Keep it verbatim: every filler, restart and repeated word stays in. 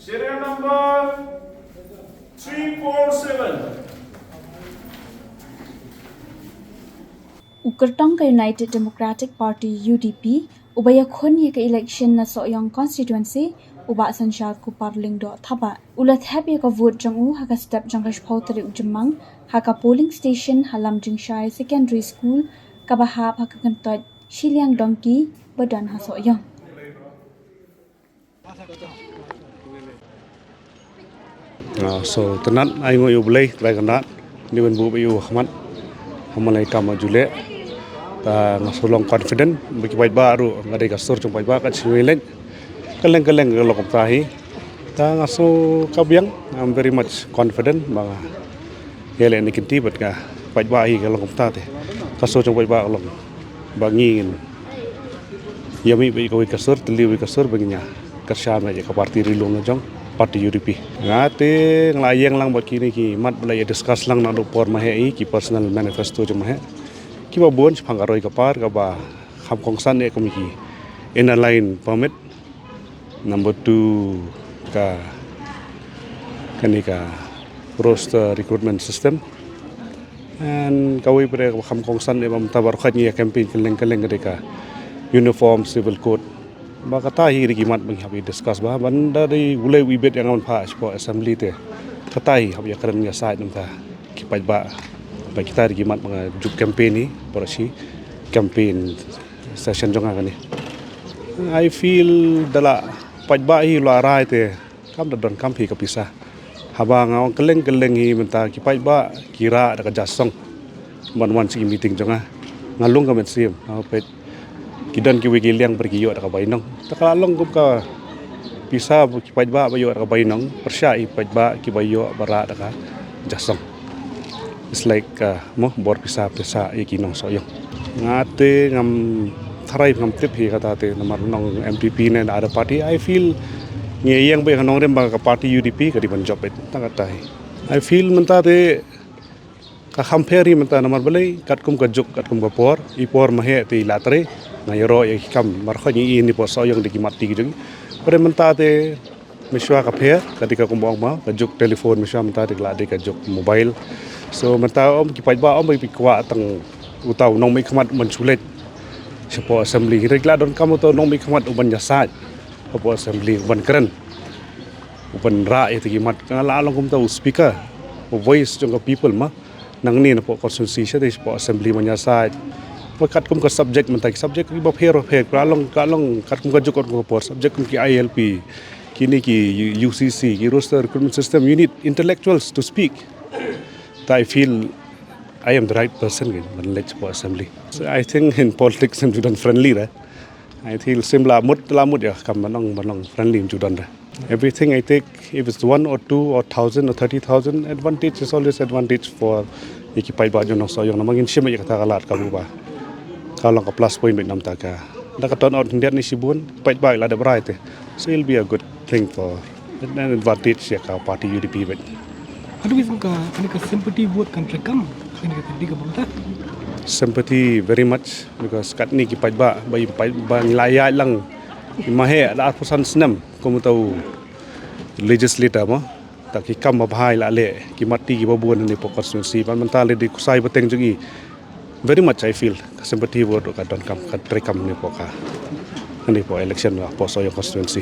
Serial number three four seven. U kyrtong ka United Democratic Party, U D P, uba ïakhun ïa ka election na Sohiong constituency, u Bah Synshar Kupar Lyngdoh Thabah, u la thep ïa ka vote jong u ha ka step jong ka shiphew tarik u Jymmang ha ka polling station ha Lamjingshai Secondary School, kaba hap ha ka kyntoit Shiliang Dongki ba don ha Sohiong. Ah, so, tynnat, ai nguh ïa U Blei, Trai kynrad, ni ban buh ïa u khmat ha malai kam ha July. Ta nga shu long confident ba ki paidbah ruh, nga dei ka sur jong paidbah, ka shu leit kylleng kylleng ka long kumta hi. Ta nga shu ka biang, I'm very much confident ba nga ïaleh ne kynti bad ka paidbah hi ka long kumta te. Ka sur jong paidbah ka long ba ngin ïa mih bad kawei ka sur, tylli wei ka sur ba ngin ïa kyrshan bad ïa ka party ri lum la jong, party U D P. Nga te nga la ïeng lang bad kine ki mat ba la ïa discuss lang naduh por maheh hi, ki personal manifesto jong maheh. Kiba bun shaphang ka roi ka par kaba kham kongsan eh kum ki Inner Line Permit. Number two, ka, kane ka roster recruitment system. And kawei pat de kaba kham kongsan eh ba mynta baroh khoit ngi ïa campaign kylleng kylleng ka dei ka Uniform Civil Code. Ba kata hi dei ki mat ba ngi hap ïa discuss ba ban da dei U Blei u ibit ïa nga ban phah shapoh assembly te. Kata hi hap ïa kren ïa side mynta ki paidbah. Ba kita dei ki mat ba nga juk campaign hi, baroh shi campaign session jong nga kane. I feel da la paidbah hi la rai te kam da donkam hi ka pisa. Haba nga ong kylleng kylleng hi mynta ki paidbah ki rah da ka jasong ban wan sha ki meeting jong nga. Nga lung ka mynsiem, nga peit ki don kiwei ki liang ba ki ïoh da ka bainong. Ta ka la long kum ka pisa ba ki paidbah ba ïoh da ka bainong, pyrshah ïa ki paidbah kiba ïoh ba rah da ka jasong. It's like, uh, mo bor pisa pisa ïa ki nong Sohiong. Nga te ngam tharai ngam tip hi kata te namar nong N P P ne other party. I feel ngi ïeng ba ka nongrim ba ka party U D P ka dei ban jop beit. Ta kata hi. I feel mynta te ka kham pher hi mynta namar balei katkum ka juk katkum ka por. I por maheh te i la trei. Nga ïaroh ïa ki kam mar kha ngi i ni por Sohiong dei ki mat ti ki jong. Pyrshah mynta te Mynshuwa ka pher, ka dei ka kumba ong ma, ka juk telephone mynshuwa mynta dei ka la dei ka juk mobile. So mynta ym ki paidbah ym ba ki kwah tang uta u nongmihkhmat ban shu leit shapoh assembly. Hynrei ka la donkam uta u nongmihkhmat uban ïasaid hapoh assembly, uban kren, uban rah ïa kita ki mat. Ka la long kumta u speaker, u voice jong ka people ma. Nangne napoh constituency sha dei shapoh assembly ban ïasaid. Ba katkum ka subject mynta ki subject kiba pher ba pher, ka long, ka long katkum ka juk katkum ka por, subject kum ki I L P, kine ki U C C, ki roster recruitment system, you need intellectuals to speak. Ta I feel I am the right person ki ban leit shapoh assembly. So I think in politics ym ju don friendly re. I think sim la mut la mut ïa kam ban ong, ban ong friendly ym ju don re. Everything I take, if it's one or two or thousand or thirty thousand, advantage is always advantage for ïa ki paidbah jong nong Sohiong. Namar ngin shim ïa kata ka lad kabu ba ka long ka plus point beit namar ka da ka turn out khyndiat ne shibun paidbah la dep rai te. So it'll be a good thing for an advantage ïa ka party U D P beit. Haduh ba ka, kane ka sympathy vote kan treikam, kane ka tadi ka bynta. Sympathy very much because katne ki paidbah ba, ba, ba ngi la ïaid lang maheh la arphew san snem kum uta u legislator mo. Ta ki kam ba bha i la leh, ki mat ti kiba bun hangne hapoh constituency, ban mynta leh dei kusai bateng jong i. Very much I feel ka sympathy vote ka donkam, ka treikam hangne hapoh ka, hangne hapoh election hapoh Sohiong constituency.